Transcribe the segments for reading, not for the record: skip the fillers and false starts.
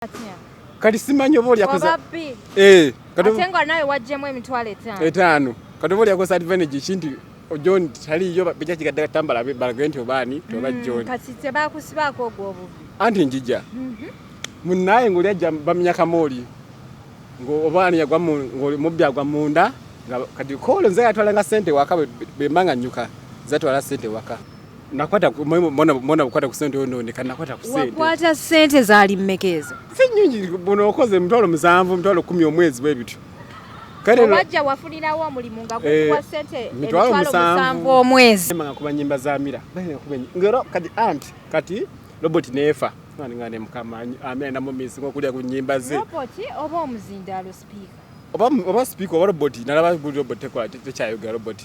Atya? Kati simanyi oba oli akoze Wababbi. Eh, kati Ate nga nawe waggyemu 50,000. 5. Kati oba oli akoze advantage ki nti John taliyo, bijja kigadde tambala balage nti obaani toba John. Kati tebakusibaako ogw'obubbi? Anti njija munnaye ng'oli ajja bamenya kamooli ng'obaani yagwa ng'oli mubbi agwa munda, nga kati koolo nze yatwalanga ssente waka bwe mba nga nnyuka, zatwala ssente waka. Nakwata mona bukwata ku ssente onooneka, nakwata ku ssente. Wakwata ssente zaali mmeka ezo? Si nnyingi, buno okoze 70,000, 10,000 omwezi bwe bityo. Kale Owajja wafunirawo omulimu nga gukuwa ssente 70,000. 70,000 omwezi. Nga kuba nnyimba za Mira. Balina kuba ngero kati anti kati robot neefa. Nga nga ne mukama Amira namumisi ng'okulya ku nnyimba ze. Robot oba omuzindaalo speaker? Oba speaker oba robot, nalaba buli robot tekola, tekyayogera robot.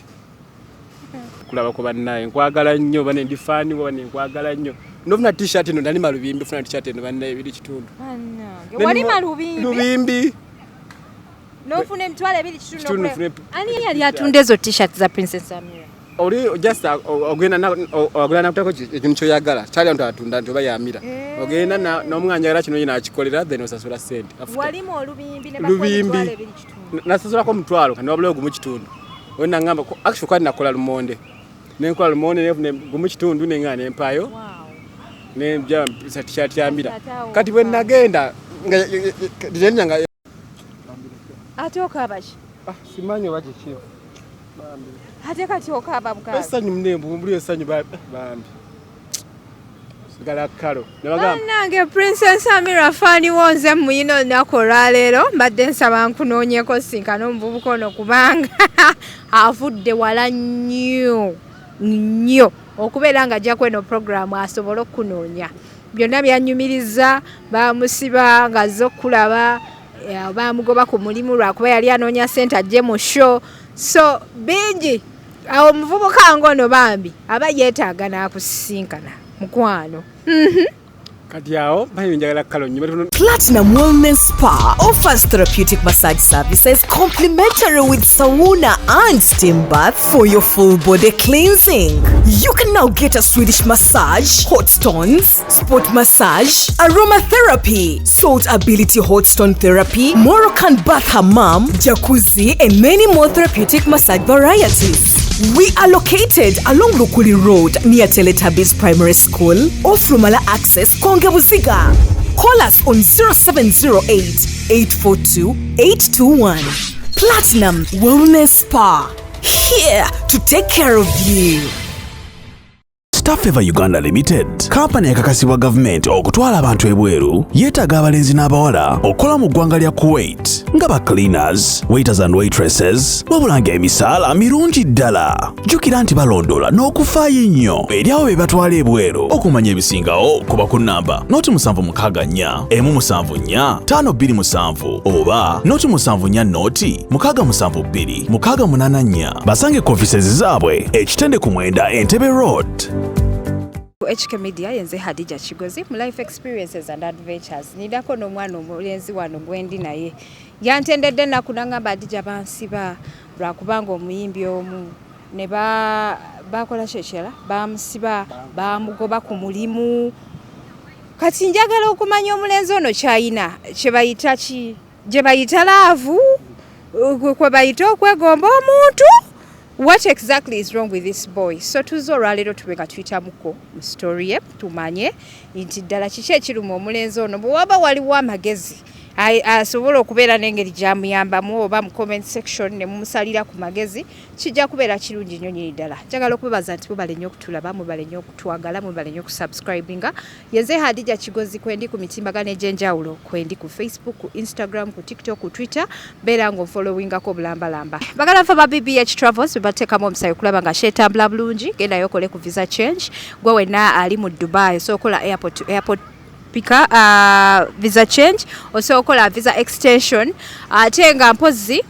Kulaba ku bannaye nkwagala nnyo, bane ndi fan wo, bane nkwagala nnyo. Nofuna t-shirt eno nalima Lubimbi, funa t-shirt eno bannaye 2.5. Bannange, walima Lubimbi? Lubimbi. N'ofuna 2.5? Kitundu nofuna. Ani yali atunda ezo t-shirt za Princess Amira? Oli just ogenda ogenda nakutako ekintu kyoyagala, kyali nti atunda nti oba yamira. Ogenda n'omwana njagala kino ye n'akikolera, then osasula ssente. After. Walima Olubimbi ne bakuwa Lubimbi. 2.5? Nasasulako 50,000, kati wabulayo 1.5. Oyo nangamba actually kwali nakola lumonde. Nenkola lumonde nefuna 1.5 nenga nempaayo. Nenja t-shirt ya Amira. Ate awo Kati bwe okaaba. nagenda nga nga Ate okaaba ki? Ah, simanyi oba kiki. Ate kati okaaba bukaabi. Essanyu munembu mbuli essanyu bambi. Sigala kalo. Ne bagamba Bannange, Princess Amira fan wo nze muyina. Olunaku olwaleero mbadde nsaba nkunoonyeko sinkana omuvubuka ono, kubanga avudde wala nnyo nnyo okubeera nga ajja kweno programu asobole okukunoonya. Byonna byanyumiriza, bamusiba ng'azze okukulaba, bamugoba ku mulimu lwakuba yali anoonya ssente ajje mu show. So bingi awo. Omuvubuka ng'ono bambi aba yeetaaga n'akusisinkana, mukwano. Kati awo bambi njagala kalo nnyo. Platinum Wellness Spa offers therapeutic massage services complimentary with sauna and steam bath for your full body cleansing. You can now get a Swedish massage, hot stones, sport massage, aromatherapy, salt ability hot stone therapy, Moroccan bath hammam, jacuzzi, and many more therapeutic massage varieties. We are located along Lukuli Road near Teletubbies Primary School, off Lumala Access, Konge Buziga. Call us on 0708 842 821. Platinum Wellness Spa, here to take care of you. Staffeva Uganda Limited, kampani ekakasibwa gavumenti okutwala abantu ebweru, yeetaaga abalenzi n'abawala okukola mu ggwanga lya Kuwait nga ba cleaners, waiters and waitresses, wabula ng'emisaala mirungi ddala. Jjukira nti balondoola n'okufaayo ennyo eri abo be batwala ebweru. Okumanya ebisingawo kuba ku nnamba 076 174 527 oba 074 0 672 684. Basange ku offices zaabwe ekitende ku 9 Entebbe Road. Ku HK Media, yenze Hadija Kigozi mu Life Experiences and Adventures. Nindako n'omwana omulenzi wano gwendi naye yantendedde ennaku nangamba, "Hadija, bansiba lwakubanga omuyimbi omu ne bakola kyekirala, bamusiba, bamugoba ku mulimu." Kati njagala okumanya omulenzi ono kyayina kye bayita ki, gye bayita love, kwe bayita okwegomba omuntu. What exactly is wrong with this boy? So tuzze olwaleero tube nga tuyitamuko mu story ye, tumanye nti ddala kiki ekiruma omulenzi ono. Bwe waba waliwo amagezi asobola okubeera n'engeri gyamuyambamu, oba mu comment section ne mumusalira ku magezi, kijja kubeera kirungi nnyo nyini ddala. Njagala okubebaza nti mubale nnyo okutulaba, mubale nnyo okutwagala, mubale nnyo okusubscribinga. Yenze Hadija Kigozi, kwendi ku mitimbagano egy'enjawulo, kwendi ku Facebook, ku Instagram, ku TikTok, ku Twitter. Beera ng'ofollowingako obulambalamba. Bagala nfa ba BBH Travels bebateekamu omusayi okulaba nga kyetambula bulungi. Gendayo okole ku visa change. Gwe wenna ali mu Dubai, osobola okukola airport to airport pika visa change, osobola okukola visa extension, ate nga mpozzi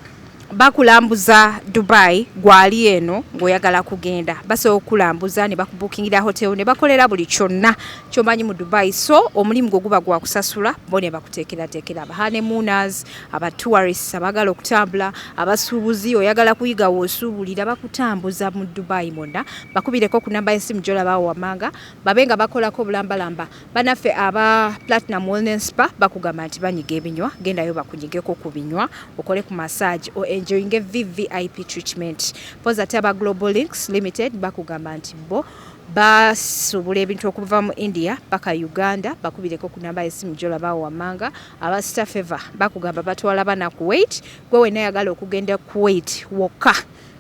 Bakulambuza Dubai, gwali eno ng'oyagala kugenda, basobola okukulambuza ne bakubukingira hotel ne bakolera buli kyonna kyomanyi mu Dubai. So omulimu gwo guba gwa kusasula, bo ne bakuteekerateekera. Aba honeymooners, aba tourists abaagala okutambula, abasuubuzi, oyagala kuyiga w'osuubulira, bakutambuza mu Dubai mwonna. Bakubireko ku namba y'essimu gy'olabawo wammanga, babe nga bakolako obulambalamba. Banaffe aba Platinum Wellness Spa bakugamba nti banyiga ebinywa, gendayo bakunyigeko ku binywa, okole ku massage, o enjoyinge VVIP treatment. Poza ate aba Global Links Limited bakugamba nti bo basuubula ebintu okuva mu India paka Uganda, bakubireko ku namba y'essimu gy'olabawo wammanga. Aba Star Favor bakugamba batwala bana Kuwait, gwe wenna ayagala okugenda Kuwait wokka,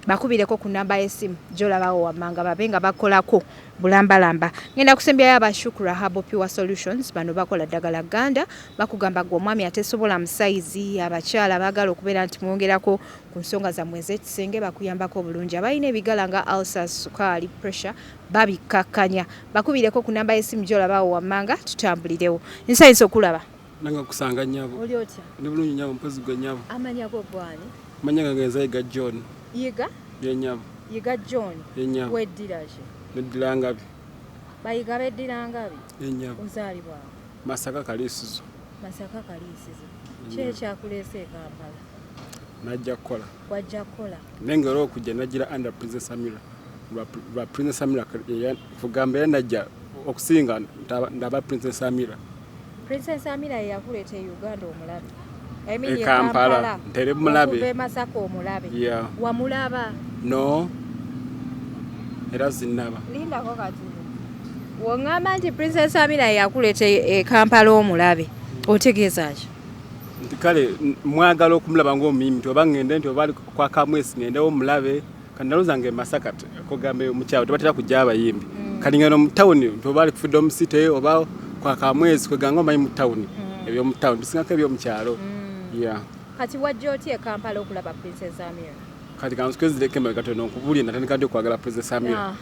bakubireko ku namba y'essimu gy'olabawo wammanga, babe nga bakolako bulambalamba. Ngenda kusembyayo aba Shukra Herbal Pure Solutions, bano bakola ddagala Ganda, bakugamba gwe omwami atesobola mu sayizi, abakyala abaagala okubeera nti mwongerako ku nsonga zammwe ez'ekisenge, bakuyambako obulungi. Abalina ebigala nga ulcers, sukaali, pressure, babikkakkanya. Bakubireko ku namba y'essimu gy'olabawo wammanga, tutambulirewo. Nsanyuse okulaba. Nange okusanga nnyabo. Oli otya? Ndi bulungi nnyabo, mpozi gwe nnyabo. Amanya go gwani? Amanya gange nze Yiga John. Yiga? Ye nnyabo. Yiga John. Ye nnyabo. Weddira ki? Neddira Ngabi. Bayiga beddira Ngabi? Ye nnyabo. Ozaalibwa? Masaka Kaliisizo. Masaka Kaliisizo. Ki ekyakuleese e Kampala? Najja kukola. Wajja kukola. Naye nga era okujja najjira under Princess Amira. Lwa Princess Amira kugamba era najja okusinga ndaba Princess Amira. Princess Amira ye yakuleeta e Uganda omulabe. I mean, E e Kampala. Kampala. Ntere mulabe. Okuva e Masaka omulabe. Yeah. Wamulaba? No. Era sinnaba. Lindako kati. Wongamba nti Princess Amira ye yakuleeta e Kampala omulabe. Otegeeza ki? Nti kale mwagala okumulaba ng'omuyimbi nti oba ngende nti oba ali kwa Kamwesi ngendewo omulabe. Kati nalowooza nga e Masaka kugamba mu kyalo tebatera kujja abayimbi. Kati ngeno mu tawuni nti oba ali ku Freedom City oba kwa Kamwesi, kwegamba omanyi mu tawuni. Eby'omu tawuni bisingako eby'omu kyalo. Yeah. Kati wajja otya e Kampala okulaba Princess Amira? Kati kanzikwezireko emabega katono nkubuulire natandika ddi okwagala Princess Amira.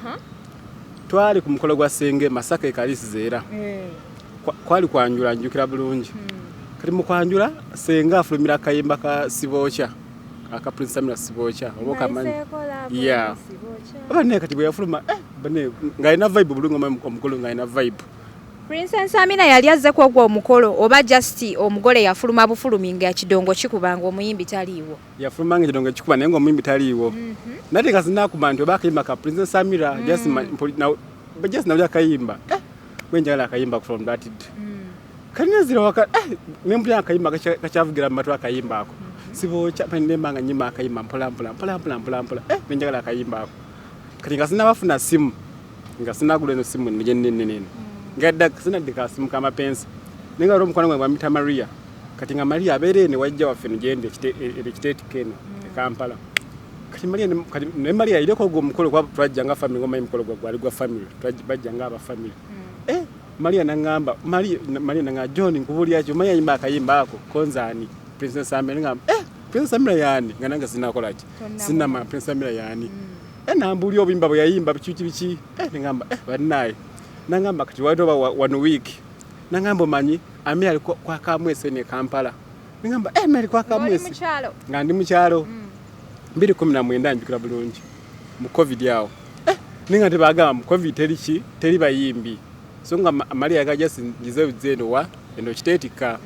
Twali ku mukolo gwa Senge Masaka e Kaliisizo era. Kwali kwanjula, njukira bulungi. Kati mu kwanjula Senga afulumira akayimba ka Sibookya, aka Princess Amira Sibookya, oba okamanyi? Yeah. Oba naye kati bwe yafuluma, bane ng'alina vibe bulungi, omanyi omukolo ng'alina vibe. Princess Amina yali azze kwogwo omukolo oba just omugole yafuluma bufulumi nga kidongo kikuba nga omuyimbi taliiwo? Yafuluma nga ekidongo kikuba naye ng'omuyimbi taliiwo. Nate nga sinakuma nti oba akayimba ka Princess Amira, just just nawulira akayimba. Bwe njagala akayimba from that day. Kati nenzira waka, ne mpulira akayimba kakyavugira mu matu akayimba ako. Sibookya, ne nemba nga nnyima akayimba mpola mpola mpola mpola mpola mpola. Ne njagala akayimba ako. Kati nga sinnabafuna simu, nga sinnagula eno simu gye nnene eno. Nga dda sinadde kasimu k'amapensi. Naye nga waliwo omukwano gwange bamuyita Maria. Kati nga Maria abeera eno wajja waffe eno gyendi ekiteetika eno e Kampala. Kati Maria ne, kati ne Maria yaliko ogwo omukolo kuba twajja nga family, ng'omanyi omukolo gwali gwa family, bajja nga aba family. Maria n'aŋŋamba, Maria, Maria n'aŋŋamba, John nkubuulira ki, omanyi ayimba akayimba ako konzaani Princess Amira. N'aŋŋamba, Princess Amira yaani? Nga nange sinnakola ki? Sinnamanya Princess Amira yaani. Nambuulira obuyimba bwe yayimba biki biki biki. Ne ŋŋamba, bannaaye. N'aŋŋamba kati wali oba 1 week. N'aŋŋamba omanyi Amira ali kwa Kamwesi eno e Kampala. Ne ŋŋamba, Amira ali kwa Kamwesi. Ng'oli mu kyalo? Nga ndi mu kyalo. 2019 njukira bulungi. Mu COVID awo. Naye nga tebagamba mu COVID teri ki, teri bayimbi. So nga Maria yagamba just ngize buzze eno wa, eno kiteetikka.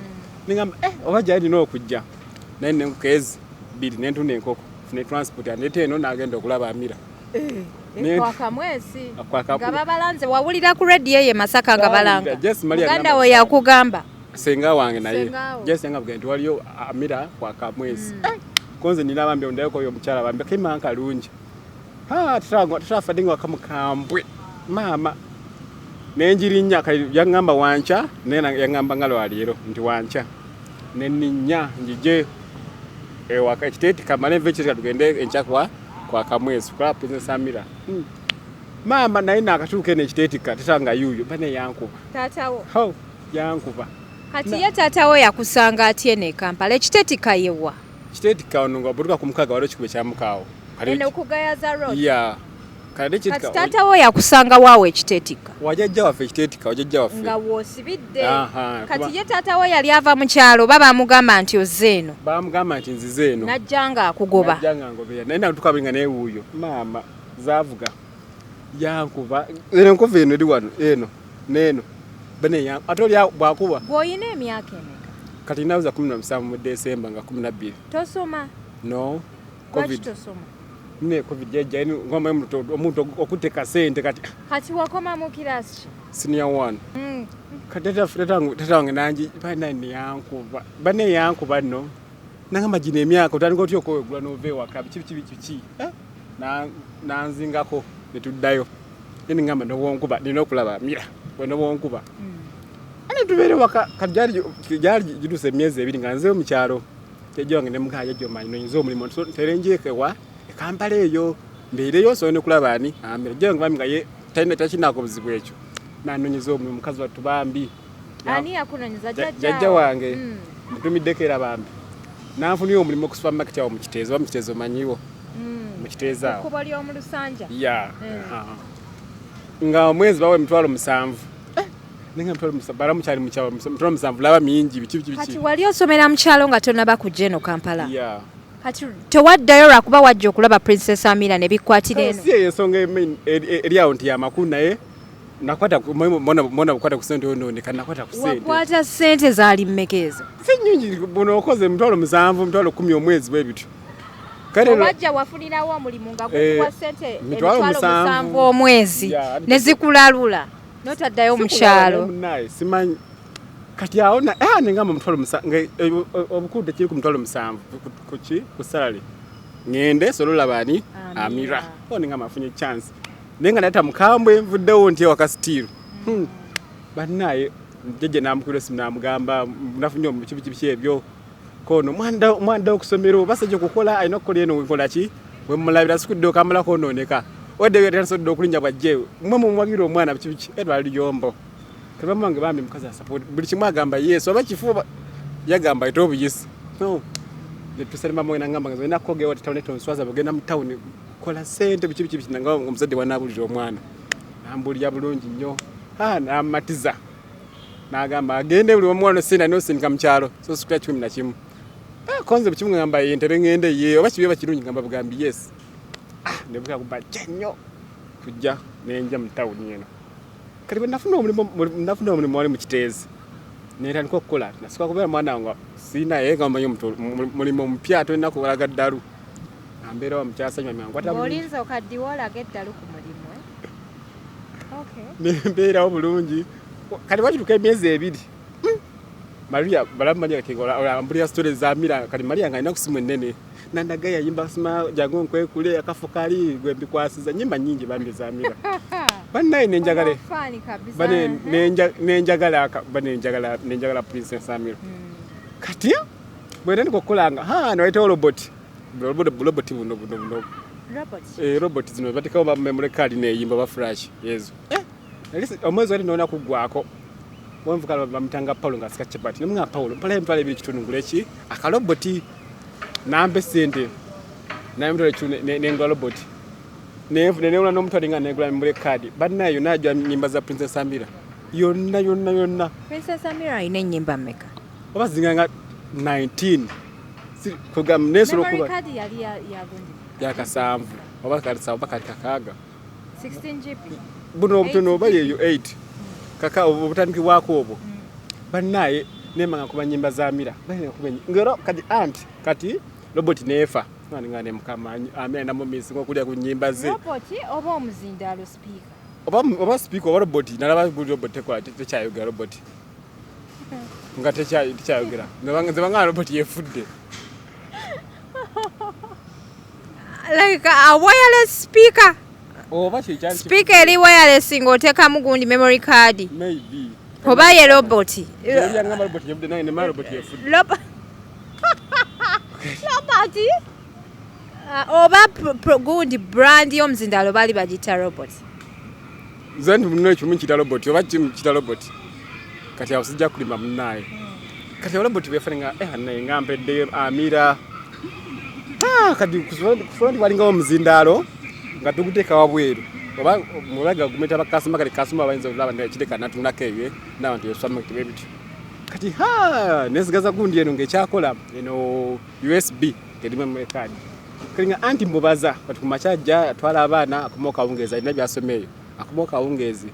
Ne ŋŋamba, oba gyali nina okujja. Naye ne enkoko ezi bbiri ne ntunda enkoko. Nfune transport andeeta eno n'agenda okulaba Amira. Kwa Kamwesi. Nga babalanze, wawulira ku radio ye Masaka nga balanga. Just Maria Muganda ngamba we yakugamba. Senga wange naye. Senga wo. Just yangamba nti waliyo Amira kwa Kamwesi. Ko nze nina bambi ondayoko oyo omukyala bambi kayimba kalungi. Ha, tetwafadde nga wakamukambwe. Maama. Nenjirinnya kati yaŋŋamba wanca, naye yaŋŋamba nga lwaleero nti wanca. Ne nninnya njije ewaka ekiteeti kamale nve ekiteeti tugende enkya kwa Kamwesi kulaba Princess Amira. Maama naye naakatuuka eno ekiteeti tata nga yuuyo bane yankuba. Taatawo. Ho, yankuba. Kati ye taatawo yakusanga atya eno e Kampala? Ekiteeti kayewa? Kiteeti kano nga bw'otuuka ku mukaaga waliwo ekikubo ekyamukaawo. Eno ku Gayaza Road? Yeah. Kati Kati taata wo yakusanga waawo ekiteetikka? Wajajja waffe ekiteetikka, wajajja waffe. Nga woosibidde. Kati ye taata wo yali ava mu kyalo oba baamugamba nti ozze eno? Baamugamba nti nzize eno. Najja nga akugoba. Najja nga ngoberera. Naye natuuka nga newuuyo. Maama zaavuga. Yankuba. Eno enkovu eno eri wano eno n'eno. Bane ate oli bw'akuba. Gwe olina emyaka emeka? Kati naweza 17 mu December nga 12. Tosoma? No. Lwaki tosoma? Ne COVID yajja ngoma omuntu okuteka sente kati. Kati wakoma mu kirasi ki? Senior 1. Kati tata wange nangi bane yankuba. Bane yankuba no. Nangamba gino emyaka otandika otya okwegula n'ova ewaka biki biki biki. Nanzingako ne tuddayo. Naye ngamba nobwonkuba nina okulaba mira bwe nobwonkuba. Ane tubeere waka kati gyali gituuse emyezi ebiri nga nzeeyo mu kyalo. Jjajja wange ne mugamba jjajja omanyi nonyeza omulimu nterenjeeko ewa e Kampala eyo mbeereyo nsobole n'okulaba ani amira. Jjajja wange bambi nga ye talina takinaako buzibu ekyo. Nanonyeza omulimu mukazi wattu bambi. Ani yakunonyeza? Jjajja wange mutumiddeko era bambi. Nanfunira omulimu ku supermarket awo mu Kiteezi oba mu Kiteezi omanyiwo. Mu Kiteezi awo. Ekkubo ly'omu Lusanja. Ya. Nga omwezi bawa 7,000. Nenga 7,000 bara mukyali mu kyalo 7,000 laba mingi biki biki biki. Kati wali osomera mu kyalo nga tonnaba kujja eno Kampala? Yeah. Kati tewaddayo lwakuba wajja okulaba Princess Amira ne bikkwatira eno? Si eyo ensonga eri awo nti yamakulu naye nakwata mbona bukwata ku ssente onooneka nakwata ku ssente. Wakwata ssente zaali mmeka ezo? Si nnyingi buno okoze 7,000 10,000 omwezi bwe bityo. Wajja wafunirawo omulimu nga gukuwa ssente 7,000 omwezi ne zikulalula n'otaddayo mu kyalo. Simanyi kati awo nengamba 7,000 obukulu tekiri ku 7,000 kuki ku salary ngende solola bani Amira nengamba afunye chance naye nga nata mukambwe nvuddewo nti ewaka still. Bannaye jjajja n'amukubira essimu n'amugamba nafunye biki biki ebyo kono omwana okusomero basajja okukola alina okukola eno nkola ki bwe mmulabira sikudde okamala kwonooneka wadde yatandise okulinnya bw'ajje mmwe mumuwagira omwana biki biki era luyombo. Kati maama wange bambi mukazi asupport buli kimu agamba yes oba kifu yagamba ayite obuyisi. No. Ne tusale maama we n'angamba nze olina kukogewa tawuni tonswaza bw'ogenda mu tawuni kola ssente biki biki biki nanga omuzadde wanaabulira omwana. Nambuulira bulungi nnyo. N'ammatiza. N'agamba agende buli omu wano ssente alina osindika mu kyalo so sikula 11. Konze buli kimu ngamba ye ntere ngende ye oba kibi oba kirungi ngamba bugambi yes. Ne buka kubajja nnyo kujja nenja mu tawuni eno. Kati bwe nafuna omulimu wali mu Kiteezi netandika okukola nasooka kubeera mwana wange sirina ye nga mmanyi mulimu omupya tolina kubalaga ddalu. Ambeerawo mu kyasanywa nkwata bulungi. Olinza okaddiwa olaga eddalu ku mulimu. Okay. Nembeerawo bulungi. Kati wakituuka emyezi ebiri. Maria balamu kati ambulira stories za Amira kati Maria nga alina ku simu ennene. Nandaga yayimba sima jangu nkwekule akafo kali gwe mbikwasiza nnyimba nnyingi bambi za Amira. Bannaye nenjagala bane nenjagala bane nenjagala Princess Amira. Kati bwe ntandika okukolanga ne robot. Robot buno buno. Robot. Robot zino batekawo ba memory card n'eyimba ba flash ezo. Omwezi wali nona kuggwako. Wanvuka bamutanga Paulo nga asika chapati. Ne mwa Paulo mpala emitwalo ebiri kitundu ngule ki akaloboti nampe ssente. Naye emitwalo ekitundu nengula robot. Nenewula n'omutwalo nga negula memory card. Bannaye yonna ajja nnyimba za Princess Amira. Yonna yonna yonna. Princess Amira alina ennyimba mmeka? Oba zinga nga 19. Kugamba nesobola okuba. Memory card yali yagundi. Ya kasanvu oba kali oba kali kakaaga. 16 GB. Buno obutono oba yeyo 8. Kaka obutandikibwako obwo. Bannaye nemanga kuba nnyimba za Amira. Bannaye kuba ngero kati aunt kati robot neefa. Nga ne mukama Amira namumisi okulya ku nnyimba ze. Robot oba omuzindaalo speaker. Oba speaker oba robot nalaba robot tekola tekyayogera robot. Nga tekyayogera. Nze banga robot yefudde. Like a wireless speaker. Oba kyali speaker eri wireless ng'oteekamu gundi memory card. Maybe. Oba ye robot. Yangamba robot yefudde naye ne robot yefudde. Robot. Oba gundi brand y'omuzindaalo baali bagiyita robot. Nze nti muno ekimu nkiyita robot oba kimu nkiyita robot. Kati awo sijja kulima munnaye. Kati robot bwefane nga naye nga mpedde Amira. Kati ku front walingawo omuzindaalo Nga tuguteeka wabweru oba mulaga gumeta bakasoma kale kasoma bayinza okulaba nga kireka natunulako eyo n'abantu esupamaketi bwe bityo. Kati ha nesigaza gundi eno ng'ekyakola eno USB ng'erimu memory card. Kati nga anti mubaza kati ku makya ajja atwala abaana akomawo kawungeezi alina by'asoma eyo akomawo kawungeezi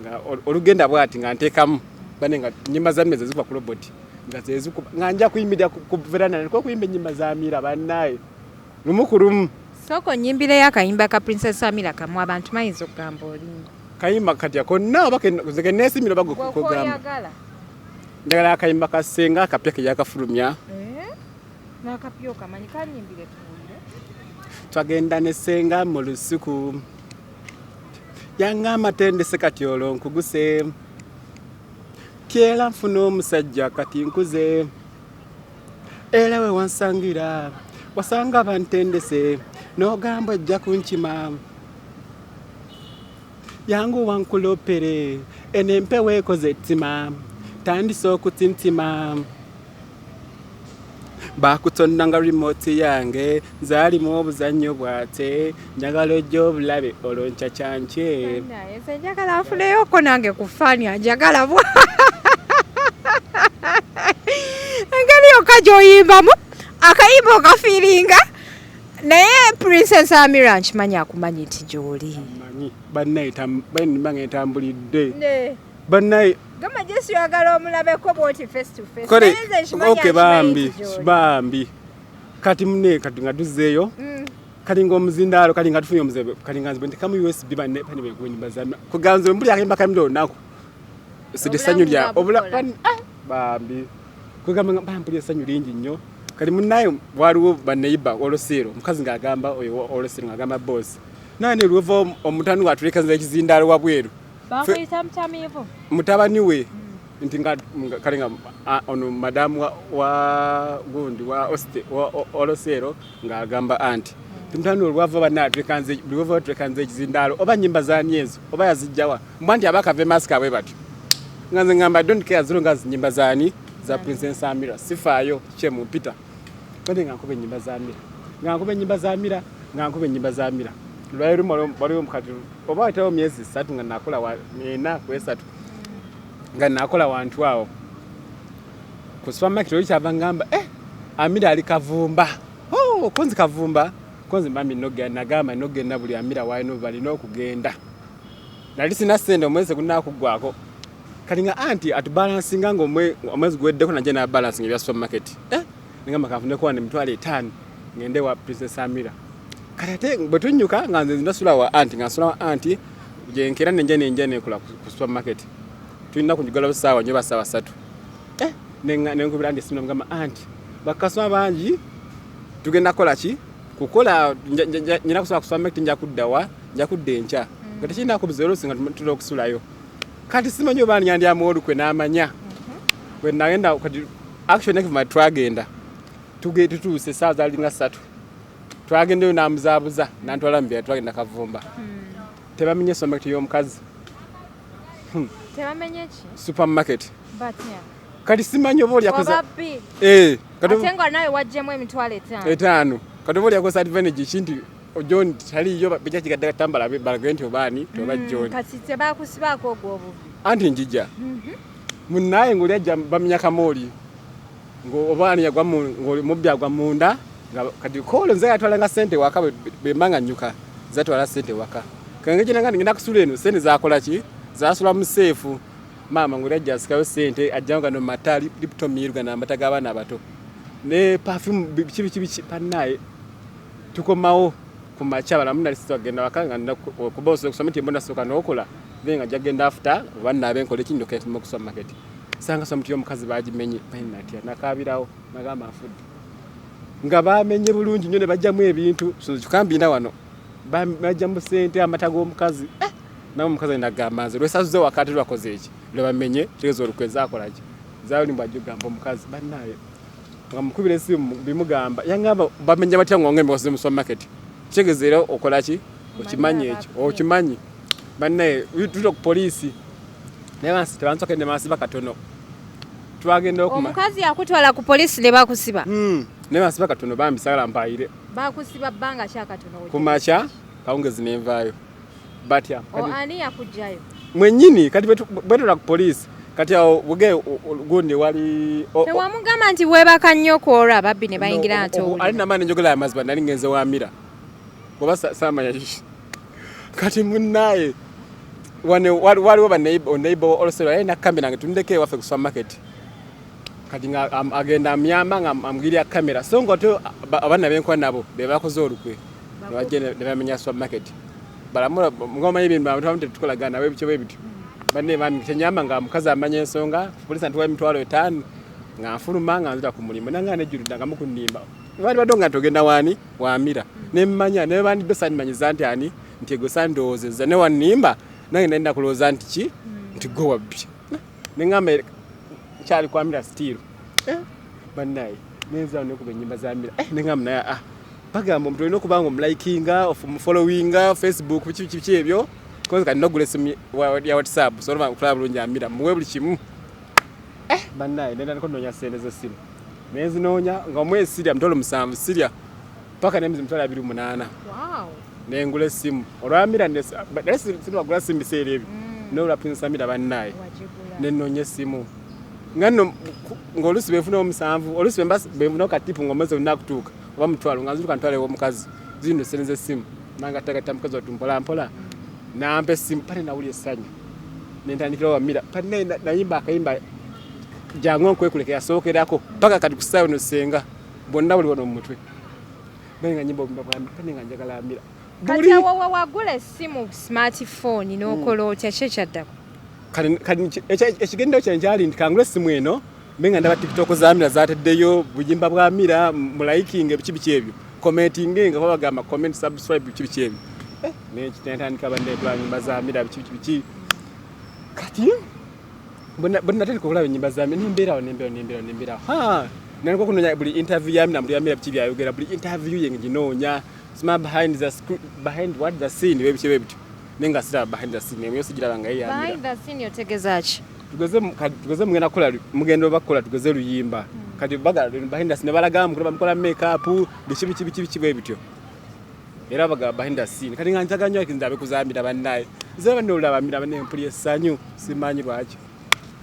nga olugenda bwati nga nteekamu bane nga nnyimba za Amira zezikuba ku robot nga zezikuba nga nja kuyimirira ku veranda naliko okuyimba ennyimba za Amira bannaaye lumu ku lumu. Sooka onnyimbireyo akayimba ka Princess Amira kamu abantu bayinza okugamba olimba. Kayimba katya konna oba nze ke neesimira oba gwe kogamba? Njagala akayimba ka Ssenga akapya ke yakafulumya. Eh? N'akapya okamanyi kanyimbire tuwulire. Twagenda ne Ssenga mu lusuku yangamba tendese kati olwo nkuguse tyera nfuna omusajja kati nkuze era we wansangira wasanga bantendese n'ogamba ojja kunkima yangu wankulopere eno empewo ekoze ettima tandise okutintima Bakutonna nga remote yange nze alimu obuzannyo bwate njagala ojja obulabe olwo nkyacankye. Naye nze njagala nfuneyoko nange ku faani anjagala bwa engeri yokka gy'oyimbamu akayimba okafiiringa naye Princess Amira nkimanyi akumanyi nti gy'oli. Manyi bannaye bange ntambulidde. Bannaye gamba Jesu yagala omulabeko bwoti face to face. Kale okay bambi bambi kati mune kati nga tuzzeeyo kali nga omuzindaalo kali nga tufunye omuze kali nga nze ntekamu USB banne bane bekunyimba za kuganze mbuli akayimba kamira olunaku sidi essanyu lya obula bambi kugamba nga bampuli essanyu lingi nnyo kali munnaye waliwo baneyiba olusiiro omukazi ng'agamba oyo olusiiro ng'agamba boss naye ne lweva omutani watuleka nze ekizindaalo wabweru Bakuyita mutamiivu? Mutabani we nti nga kale nga ono madamu wa gundi wa oste wa oloseero ng'agamba anti mutabani we olwava banna atwekanze buli weva batwekanze ekizindaalo oba nnyimba zaani ezo oba yazijjawa mbwa nti abakava emasika bwe batyo nga nze ngamba don't care ziro nga zinyimba zaani za Princess Amira sifaayo kyemumpita bane nga nkuba ennyimba za Amira nga nkuba ennyimba za Amira nga nkuba ennyimba za Amira lwali lumu waliwo kati oba wayitawo myezi esatu nga nakola ena ku esatu nga nakola wantu awo ku supermarket oli kyava ngamba eh, Amira ali Kavumba. Oh, konzi Kavumba konzi mami nogenda nagamba nogenda buli Amira walina balina okugenda nali sina sente omwezi gunakuggwako kati nga anti atubalansinga nga omwezi guweddeko najja nabalansinga ebya supermarket eh, ngamba kanfuneko wano 50,000 ngende wa Princess Amira kati ate bwe tunnyuka nga nze ndasula wa anti nga nsula wa anti gyenkera nenja nenja nekola ku supermarket tulina kunjigala busaawa nyo basaawa ssatu eh, nenkubira anti esimu namugamba anti bakasoma bangi tugenda kukola ki kukola nyina kusula ku supermarket nja kudda wa nja kudda enkya nga tekirina kubuza oluusi nga tulina okusulayo kati simanyi oba ani yandyamu olukwe n'amanya bwe nagenda kati action nekivuma twagenda tutuuse essaawa zalinga ssatu twagendeyo n'amuzaabuza nantwala mu byalo twagenda Kavumba tebamenye supermarket y'omukazi. Tebamenye ki? Supermarket. Batya? Kati simanyi oba oli akoze Wababbi. Eh, kati Ate nga nawe waggyemu 50,000. Etaano. Kati oba oli akoze advantage ki nti John taliiyo bijja kigadde katambala balage nti obaani oba John. Kati tebakusibaako ogw'obubbi. Anti njija. Munnaye ng'oli ajja bamenya kamooli. Oba ani yagwa mubbi agwa munda nga kati koolo nze yatwalanga ssente waka bwe mba nga nnyuka zatwala ssente waka. Kenge gye nanga ngenda kusula eno ssente zaakola ki? Zaasula mu seefu. Maama ng'oli ajja asikayo ssente ajjayo gano mata Lipton miru gano amata g'abaana abato ne perfume biki biki biki bannaaye tukomawo ku makya balamu nali sitwagenda waka nga nina kuba osobola okusoma nti mbona sooka n'okola then nga nja kugenda after oba naabe nkole ki ndyoke ntume ku supermarket. Sanga somuti y'omukazi bagimenye natya nakaabirawo nagamba nfudde nga bamenye bulungi nnyo ne bajjamu ebintu kyokka wano bajjamu ssente amata g'omukazi eh, nawe omukazi nagamba nze lwesazuze wakati lwakoze eki lwebamenye tegeeza olukwe zakola ki zaali mbwajja okugamba omukazi bannaaye nga mukubira esimu bimugamba yangamba bamenya batya ngonge mbozi mu supermarket kitegeeza era okola ki okimanyi ekyo okimanyi bannaye tuta ku poliisi naye bansi tebansoke ne bansiba katono twagenda okuma omukazi yakutwala ku poliisi ne bakusiba naye bansiba katono bambi sagala mpayire bakusiba bbanga ki akatono ku makya Kawungezi nenvaayo batya. Ani yakugjayo? Mwennyini. Kati bwetula ku poliisi, kati awo buge gundi wali Tewamugamba nti weebaka nnyo kwolwo ababbi ne bayingira nti Ali namaani njogera amazima, nali ngenze wamira oba saamanya kiki. Kati munnaye wano waliwo baneighbor olosero yalina kamera nga tundeko ewaffe ku supermarket. Kati nga agenda amyamba nga amugirya kamera, so nga ate abaana benkuba nabo be bakoze olukwe nebajja ne bamenya supermarket. Balamula ngomanyi ebintu abantu abamu tetukolagana nabo ebityo bwe bityo. Banne bami kyenyamba nga mukazi amanya ensonga, poliisi antuwa 50,000 nga nfuluma nga nzira ku mulimu, nanga nejjulidde nga mukunnimba bali badde nga ntogenda waani wamira nemmanya ne bandidde sandimanyiza nti ani nti gwe sandowoozezza ne wannimba nange nali nakulowooza nti ki nti gwe wabbi neŋŋamba kyali kwamira still. Bannaye nenzira nekuba ennyimba za Mira, neŋŋamba naye bagamba omuntu olina okuba nga omulikinga, omufollowinga Facebook, biki biki biki ebyo, kozi kati nogula essimu ya WhatsApp so olaba okulaba bulungi Amira muwe buli kimu. Bannaye nendandika okunoonya ssente z'essimu, nenzinoonya nga omwezi sirya 70,000 sirya paka n'emizi 28,000. Nengula essimu olwamira, naye sinwagula simu biseera ebyo nolwa Princess Amira. Bannaye nenoonya essimu nga nno ng'oluusi benfunawo 7, oluusi benfunawo katipu ng'omwezi olina kutuuka oba 5,000 nga nzituka ntwala ew'omukazi zino ssente z'essimu, nangattagatta mukazi wattu mpola mpola nampa essimu. Pale nawulira essanyu nentandikirawo wamira. Pale nayimba akayimba jangu nkwekuleka yasookerako paka kati ku ssaawa eno senga bwonna buli wano mu mutwe, naye nga nyimba obuyimba bwa Amira, nga njagala Amira. Kati awo we wagula essimu smartphone n'okola otya? Ki ekyaddako? Kati ekigendero kyange kyali nti kangula essimu eno mbe nga ndaba TikTok za Amira zateddeyo buyimba bwa Amira, mulikinga ebiki biki ebyo, commentinge nga babagamba comment, subscribe, biki biki ebyo. Nentandika banne nyimba za Amira, biki biki biki. Kati bwe natandika okulaba ennyimba za Amira, nembeerawo nembeerawo nembeerawo nembeerawo, ha nandika okunoonya buli interview ya Amira, buli Amira biki byayogera, buli interview ye nginoonya sima behind the screen, behind what the scene, bebiki bebityo, naye nga siraba behind the scene emyo, sigiraba nga ye ya Amira. Behind the scene otegeeza ki? Tugeze mugenda kukola, mugenda oba kukola tugeze luyimba, kati baga behind the scene balaga mukola bamukola make up biki biki biki biki bwe bityo, era baga behind the scene. Kati nga njagala nnyo ndabe kuzambira bannaye, nze banne olaba Amira banne mpuli essanyu, simanyi lwaki.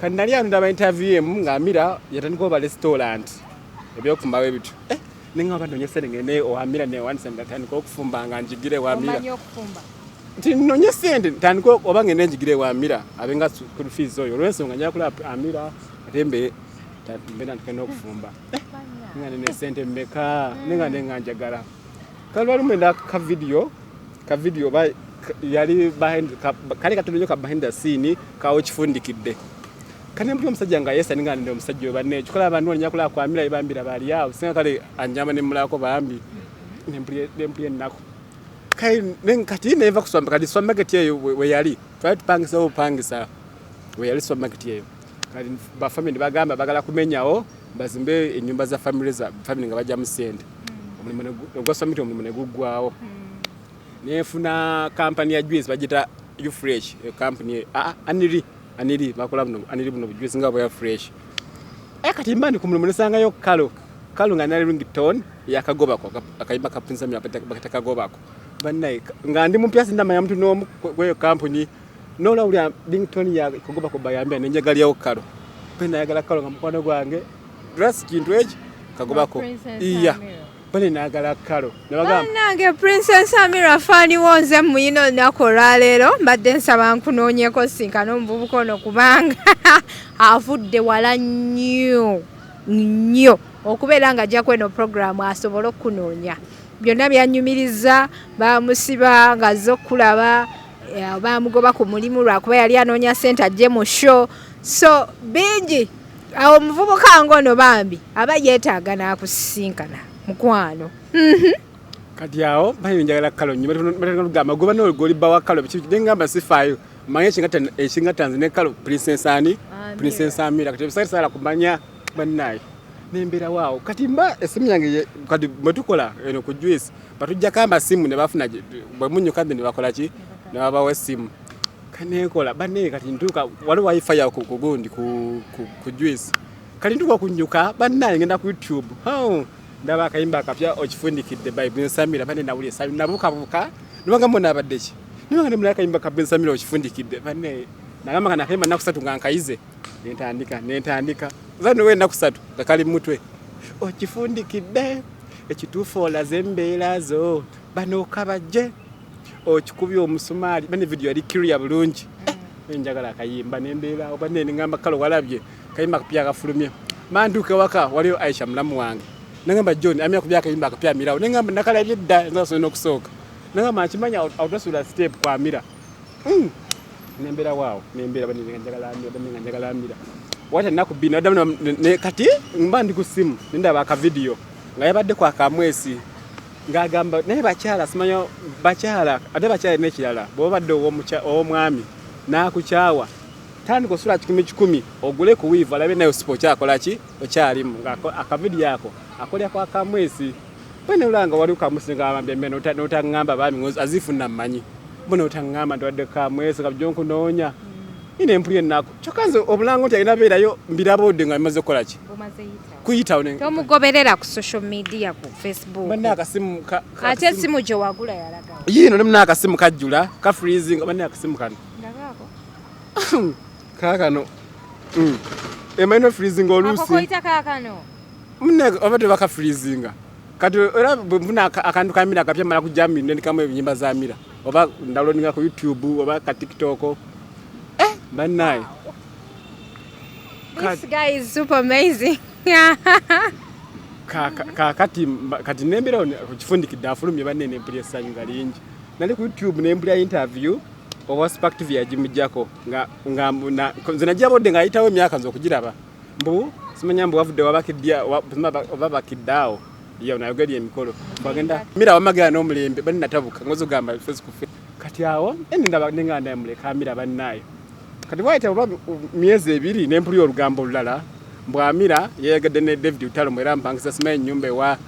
Kati nali ano ndaba interview emu nga Amira yatandika oba restaurant ebyokufumba bwe bityo, nenga banonye sente ngende owamira newandisa ndatandika okufumba nga njigire wamira. Omanyi okufumba? Nti nonye sente ntandika oba ngende njigire wamira abenga school fees oyo, olw'ensonga nja kulaba Amira ate mbe mbe ntandika n'okufumba. Nga nene sente mmeka nenga nenga njagala. Kale lwali mwenda ka video ba yali behind kali katono nnyo ka behind the scene kawo kifundikidde. Kane mbuli omusajja nga yesa ninga nende omusajja oyo banne kikola abantu bonna kulaba kwa Amira bambira bali awo singa kale anjamba ne mulako bambi nempuli ennaku. Kale kati neva kusoma, kati supermarket eyo we yali twali tupangisa obupangisa we yali supermarket eyo. Kati ba family bagamba bagala kumenyawo bazimbe ennyumba za family, za family nga bajjamu ssente. Omulimu ogwa supermarket omulimu ne guggwawo, nenfuna kampani ya juice bagita Ufresh company, aniri aniri bakola buno aniri buno juice nga bwa fresh. Kati mba ndi ku mulimu nesangayo kalo kalo nga nali ringtone yakagobako akayimba ka Prince Amira bakata kagobako. Bannaye nga ndi mupya sindamanya muntu n'omu kweyo kampuni, nolawulira ringtone ya kagobako bayambira nenjagalyawo kalo pe nayagala kalo nga mukwano gwange dress kintu eki kagobako. Princess iya Amira. Bane nayagala kalo nebagamba Bannange Princess Amira faaniwo nze muyina olunaku olwaleero mbadde nsaba nkunoonyeko sinkana omuvubuka ono kubanga avudde wala nnyo nnyo okubeera nga ajja kweno programu asobole okukunoonya. Byonna byanyumiriza, bamusiba ng'azze okukulaba, bamugoba ku mulimu lwakuba yali anoonya ssente ajje mu show, so bingi awo. Omuvubuka ng'ono bambi aba yeetaaga n'akusisinkana mukwano. Kati awo bali njagala kalo nnyo, batandika kugamba goba n'olugoli bba wa kalo biki biki, nengamba sifaayo manye ekingatta nze ne kalo Princess ani. Amira. Princess Amira. Kati ebisale saala kumanya bannaye nembeera waawo. Kati mba essimu yange kati bwe tukola eno ku juice batujjako amasimu ne bafuna bwe munyuka ne bakola ki ne babawa essimu kanenkola bannaye. Kati ntuuka waliwo wifi yawo ku gundi ku juice. Kati ntuuka okunyuka bannaye ngenda ku YouTube. Ndaba akayimba akapya okifundikidde by Princess Amira. Banne nawulira essanyu nabuukabuuka. Nibagamba onaabadde ki? Nibanga ne mulaka kayimba ka Prince Amira okifundikidde. Banne nagamba kana akayimba nnaku ssatu nga nkayize. Nentandika nentandika. Zano we nnaku ssatu nga kali mutwe. Okifundikidde ekituufu olaze embeera zo bano kabajje okikubye omusumaali bane video yali clear bulungi. Eh, njagala akayimba nembeera oba nene ngamba kale walabye kayimba akapya akafulumye. Manduuka ewaka waliyo Aisha mulamu wange. Nangamba John amya kubya akayimba akapya Amira. Nengamba nakalabye dda nza n'okusooka. Nangamba nkimanya autosula step kwa Amira. Nembeera waawo nembeera bane njagala Amira bane njagala Amira. Wata ennaku bbiri naddamu ne kati mba ndi ku ssimu ne ndaba akavidiyo nga yabadde kwa Kamwesi ng'agamba naye bakyala simanya bakyala ate bakyala n'ekirala bw'oba obadde ow'omwami n'akukyawa tandika osula kikumi kikumi ogule ku wiivu alabe naye osipa okyakola ki okyalimu nga akavidiyo ako akolya kwa Kamwesi bwe olaba nga waliwo Kamwesi nga abambye emmere n'otaŋŋamba baami azifu nammanyi mbu n'otaŋŋamba nti wadde Kamwesi nga bulijjo nkunoonya ine empuli ennaku kyokka nze obulango nti alina beerayo mbirabodde nga bimaze kukola ki kuyitawo tomugoberera ku social media ku Facebook banne akasimu ate essimu gye wagula yalaga yiino ne muna akasimu kajjula ka freezing banne akasimu kano ndagaako kaakano emanyi no freezing oluusi akokoyita kaakano mune oba tebaka freezinga kati era bwe nfuna akantu ka Amira akapya mala kujja nendekamu enyimba za Amira oba downloadinga ku YouTube oba ka TikTok bannaye. This guy is super amazing. Kakati kati nembeera kukifundikidde afulumye banne nempulya essanyu nga lingi. Nali ku YouTube nempulya interview owa Spark TV yagimuggyako nga nze najja bodde ng'ayitawo emyaka nze okugiraba mbu simanya mbu wavudde oba bakidde awo ye nayogeri emikolo bagenda Mira wamagera n'omulembe bani natabuka ngozi ogamba face ku face. Kati awo ene ndaba nenga ndamuleka Amira bannaayo. Kati wayita oba myezi ebiri nempulya olugambo olulala mbu Amira yeyagadde ne David Lutalo mwera mpangisa simanyi ennyumba ewa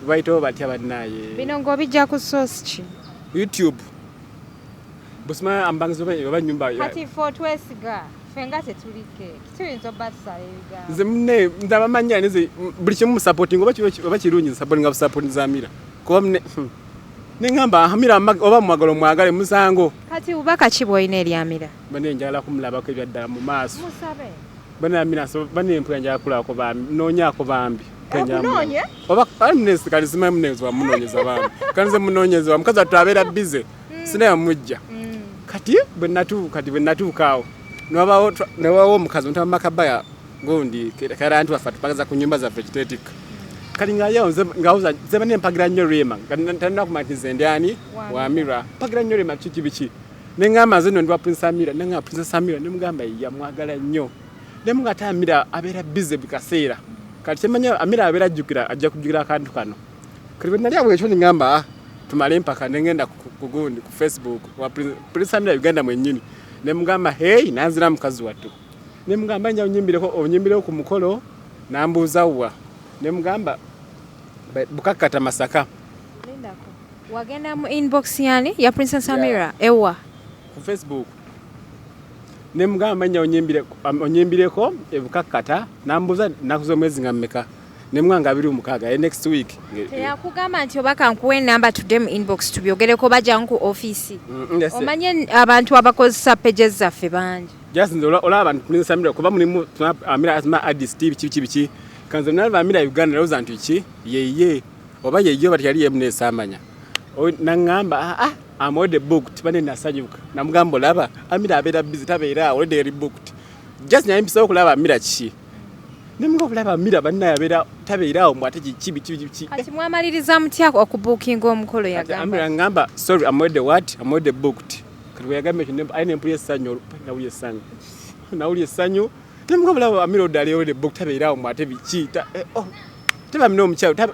bayitawo batya bannaaye. Bino ng'obijja ku source ki? YouTube busima ambangisa oba nyumba Kati ffe otwesiga ffe nga tetuliko tuyinza obba tusala ebigambo. Nze munne ndaba manya nze buli kimu musupporting oba oba kirungi nsupportinga busupporting za Amira kuba munne neŋŋamba Amira oba mwagala omwagale musango. Kati bubaka ki bw'olina eri Amira? Bane njagala kumulabako ebyaddala mu maaso. Musabe. Bane Amira bane empula njagala kulabako bambi noonyaako bambi. Akunoonye? Oba ali munesi kali simanyi munezi wamunoonyeza bambi kali nze munoonyeza mukazi wattu abeera busy sinaye mujja. Kati bwe natuuka awo newabawo omukazi omuntu amakabaya gundi karanti waffe atupangiza ku nyumba zaffe kiteetikka kali ngayo nze nze bane mpagira nnyo Rema talina kumanya nti nze ndi ani wa Amira mpagira nnyo Rema kiki biki neŋŋamba nze nno ndi wa Prince Amira neŋŋamba Princess Amira nemugamba ya mwagala nnyo nemuga ate Amira abeera busy buli kaseera kati kyemanya Amira abeera ajjukira ajja kujjukira akantu kano kati bwe nali awo ekyo neŋŋamba tumale empaka nengenda ku gundi ku Facebook wa Prince Amira Uganda mwennyini nemugamba hey nanzira mukazi wattu nemugamba nja onyimbireko ku mukolo nambuuza wa nemugamba Bukakkata Masaka. Lindako. Wagenda mu inbox yani ya Princess Amira ewa ku Facebook nemugamba manya onyimbireko e Bukakkata nambuuza nnaku z'omwezi nga mmeka nemugamba 26 next week. Teyakugamba nti oba kankuwe enamba tudde mu inbox tubyogereko bajja ku office. Omanye abantu abakozesa pages zaffe bangi. Just nze olaba abantu Princess Amira kuba mulimu Amira asima Addis TV biki biki kanze nalaba Amira Uganda nalowooza nti ki yeye oba yeye oba teyali yemu nesaamanya naŋŋamba I'm already booked bane nasanyuka namugamba olaba Amira abeera busy tabeera already eri booked just nayimpisawo okulaba Amira kiki nemuga okulaba Amira bannaye abeera tabeera awo mbw ate kiki biki biki. Kati mwamaliriza mutya okubuukinga omukolo yagamba? Amira ngamba sorry I'm already what I'm already booked kati bwe yagamba ekyo aye nempulya essanyu nawulya essanyu nawulya essanyu nemuga olaba Amira odde ali already booked tabeera awo mbw ate biki teba mina omukyalo taba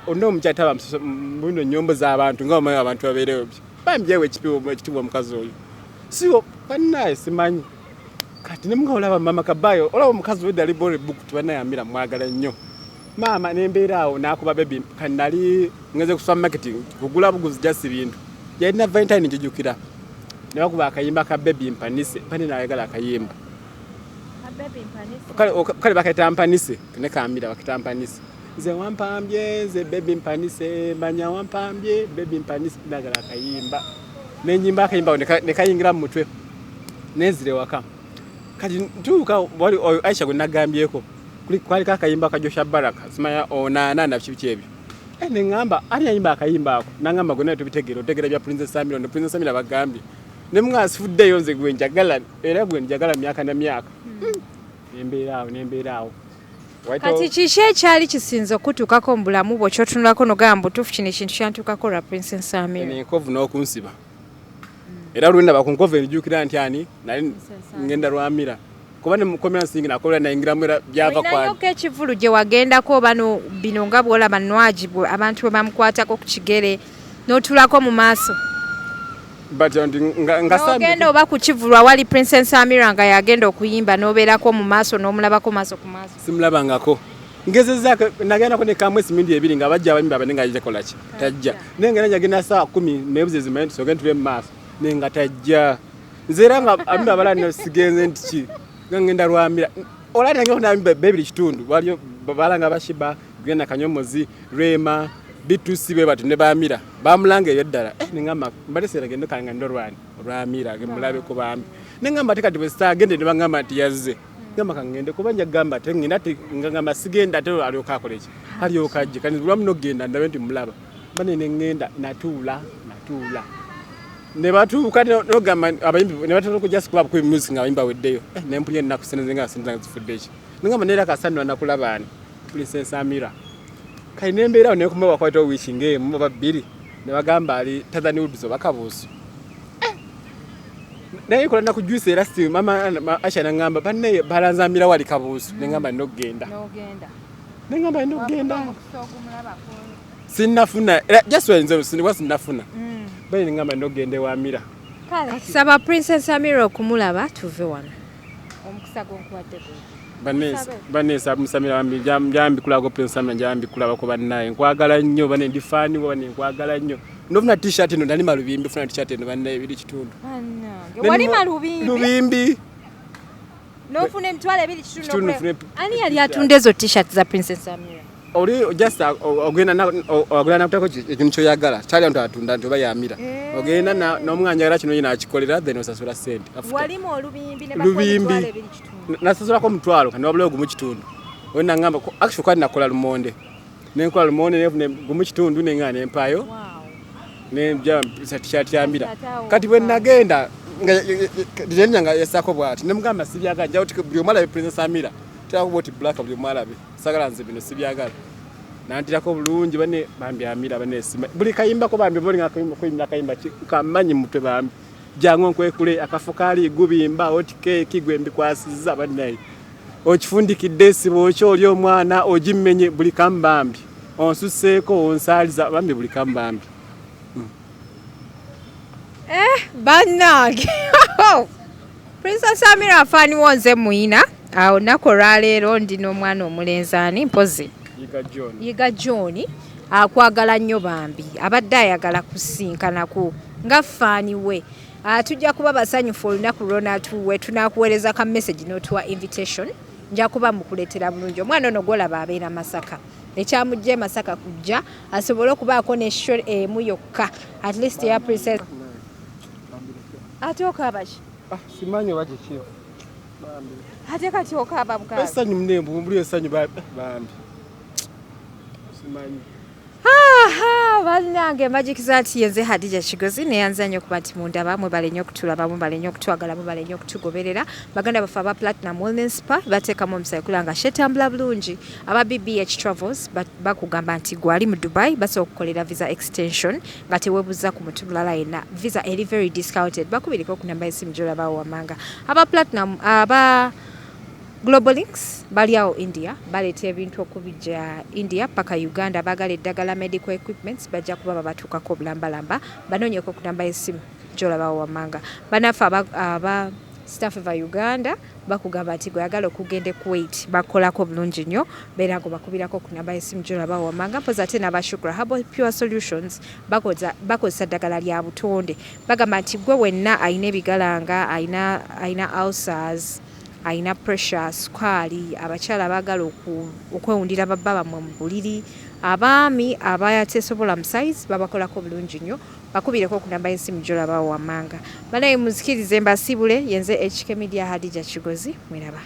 muno nnyombo z'abantu nga omanyi abantu babeerewo bambyewo ekitiibwa omukazi oyo siwo bannaye simanyi kati nemuga olaba mama kabayo olaba omukazi wedde ali already booked bannaye Amira mwagala nnyo maama nembeera awo n'akuba baby kati nali ngeze ku supermarket kugula buguzi just bintu yalina Valentine njijukira ne bakuba akayimba ka baby mpanise bane nayagala akayimba kale bakaita mpanise ne Kamira bakita mpanise nze wampambye nze baby mpanise manya wampambye baby mpanise nagala akayimba. Nenyimba akayimba ne kayingira mu mutwe, nenzira ewaka. Kati ntuuka wali oyo Aisha gwe nagambyeko, kwaliko akayimba ka Joshua Baraka, simanya onaana na biki ebyo. Ne ŋŋamba ani yayimba akayimba ako, naŋŋamba gwe naye tubitegeera, otegeera bya Princess Samira ne Princess Samira bagambye ne mwa sifuddeyo, nze gwe njagala era gwe njagala myaka na myaka. Nembeera awo, nembeera awo. Kati kiki ekyali kisinze okutuukako mu bulamu bwo kyotunulako nogamba butuufu kino ekintu kyantuukako lwa Princess Samira? Enkovu n'okunsiba. Era lwendaba ku nkovu enjukira nti ani nali ngenda lwamira, kuba ne mukomera nsingi nakolera nayingiramu era byava kwani. Olinayo ekivvulu gye wagendako bano bino nga bw'olaba Nwagi abantu bwe bamukwatako ku kigere n'otuulako mu maaso? But nti nga N'ogenda oba ku kivvulu awali Princess Amira nga yagenda okuyimba, n'obeerako mu maaso n'omulabako maaso ku maaso? Simulabangako, ngezezaako nagendako ne kamwesi mindi ebiri nga bajja abayimbi abane nga yakola ki, tajja. Naye nga njagenda 10:00 nebuze zimanyi nti soge ntule mu maaso, naye nga tajja. Nze era nga abayimbi abalala no sigenze nti ki nga ngenda lwamira olali nange nabimba bebiri kitundu waliyo balanga bashiba genda Kanyomozi Rema B2C bwe bati ne bamira bamulanga eyo ddala. Nengamba mbaleseera gendo kanga ndo lwani olwamira mulabe ku bambi. Nengamba ate kati bwe saagende ne bangamba nti yazze, ngamba kangende kuba nja kugamba ate ngenda ate nga ngamba sigenda ate alyoka akole ki, alyoka ajje. Kati lwamu nokugenda ndabe nti mulaba bane ne ngenda natuula natuula ne batuuka nogamba abayimbi ne batera okujja sikuba ku music nga abayimbi baweddeyo. Ne mpulira ennaku sente nga sente zange zifudde ki. Nengamba neera kasano nakulaba ani Princess Amira. Kali nembeera awo nekuma wakwata wiiki ng'emu oba bbiri ne bagamba ali Tanzania Woods oba Kabuusu. Naye kola nakujuisa era si mama Aisha nangamba banne balanza Amira wali Kabuusu, nengamba nogenda nengamba nogenda sinnafuna era just nze sinwa sinnafuna bale nengamba nogenda ewa Amira. Kale saba Princess Amira okumulaba tuve wano, omukisa gwonkuwadde gwe. Banesa musamira bambi njambikulako Princess Amira, njambikulabako bannaye, nkwagala nnyo bane, ndi fan wo bane, nkwagala nnyo. Nofuna t-shirt eno nali malubimbi, funa t-shirt eno bannaye biri kitundu. Wali malubimbi? Lubimbi. Nofuna 20,000 kitundu. Kitundu. Ani yali atunda ezo t-shirt za Princess Amira? Oli just ogenda ogenda nakutako ekintu kyoyagala kyali nti atunda nti oba yamira, ogenda n'omwana njagala kino ye nakikolera, then osasula sente. Walimu olubimbi ne Lubimbi. 2,200. Nasasulako 500 kati wabulayo 1.5. Oyo nangamba actually kwali nakola lumonde, nenkola lumonde nefuna 1.5 nenga nempaayo nenja t-shirt yamira. Kati bwe nagenda nga nga nga yasako bwati nemugamba sibyagala, njawo buli omu alabe Princess Amira, terako bwoti black, buli omu alabe, sagala nze bino sibyagala. Nantirako bulungi bane bambi Amira bane sima buli kayimbako bambi boli nga kayimba kayimba kamanyi mutwe bambi jangu nkwekule akafo kali gubimba oti keeki gwe mbikwasizza bannaye okifundikidde siba okyo oli omwana ogimmenye buli kamu bambi onsuseeko onsaaliza bambi buli kamu bambi. Bannange, Princess Amira afaaniwo nze muyina awo olunaku olwaleero ndi n'omwana omulenzi ani mpozi? Yiga John. Yiga John akwagala nnyo bambi, abadde ayagala kusinkanaku nga fan we. Tujja kuba basanyufu olunaku lwonatuwe tunakuweereza ka message n'otuwa invitation, nja kuba mukuleetera bulungi. Omwana ono gwolaba abeera Masaka, ekyamujja e Masaka kujja asobole okubaako ne show emu yokka at least ya Princess. Ate okaaba ki? Ah, simanyi oba kiki bambi. Ate kati okaaba bukaabi? Essanyu munembu mbuli essanyu bambi simanyi. Aha, bannange, mbajukiza nti yenze Hadija Kigozi, neyanza nnyo okuba nti mundaba, mwebale nnyo okutulaba, mwebale nnyo okutwagala, mwebale nnyo okutugoberera. Baganda baffe aba Platinum Wellness Spa bateekamu omusayi kulaba nga shetambula bulungi. Aba BBH Travels bakugamba nti gwali mu Dubai basobola okukolera visa extension nga teweebuza ku muntu mulala yenna. Visa eri very discounted, bakubiriko ku namba y'essimu gy'olabawo wammanga. Aba Platinum, aba Global Links bali awo India, baleeta ebintu okubijja India paka Uganda. Baagala eddagala, medical equipments, bajja kuba babatuukako obulambalamba. Banoonyeko ku namba y'essimu gy'olabawo wammanga. Bannaffe aba Staff eva Uganda bakugamba nti gweyagala okugenda e Kuwait bakolako bulungi nnyo, beera ngo bakubirako ku namba y'essimu gy'olabawo wammanga. Mpozi ate n'aba Shukra Herbal Pure Solutions bakozesa ddagala lya butonde. Bagamba nti gwe wenna alina ebigalanga, alina ulcers, alina pressure, sukaali, abakyala baagala okwewundira babba bammwe mu buliri, abaami abateesobola mu size, babakolako bulungi nnyo. Bakubireko ku namba y'essimu gy'olabawo wammanga. Banaye muzikirize mbasibule, yenze HK Media Hadija Kigozi, mweraba.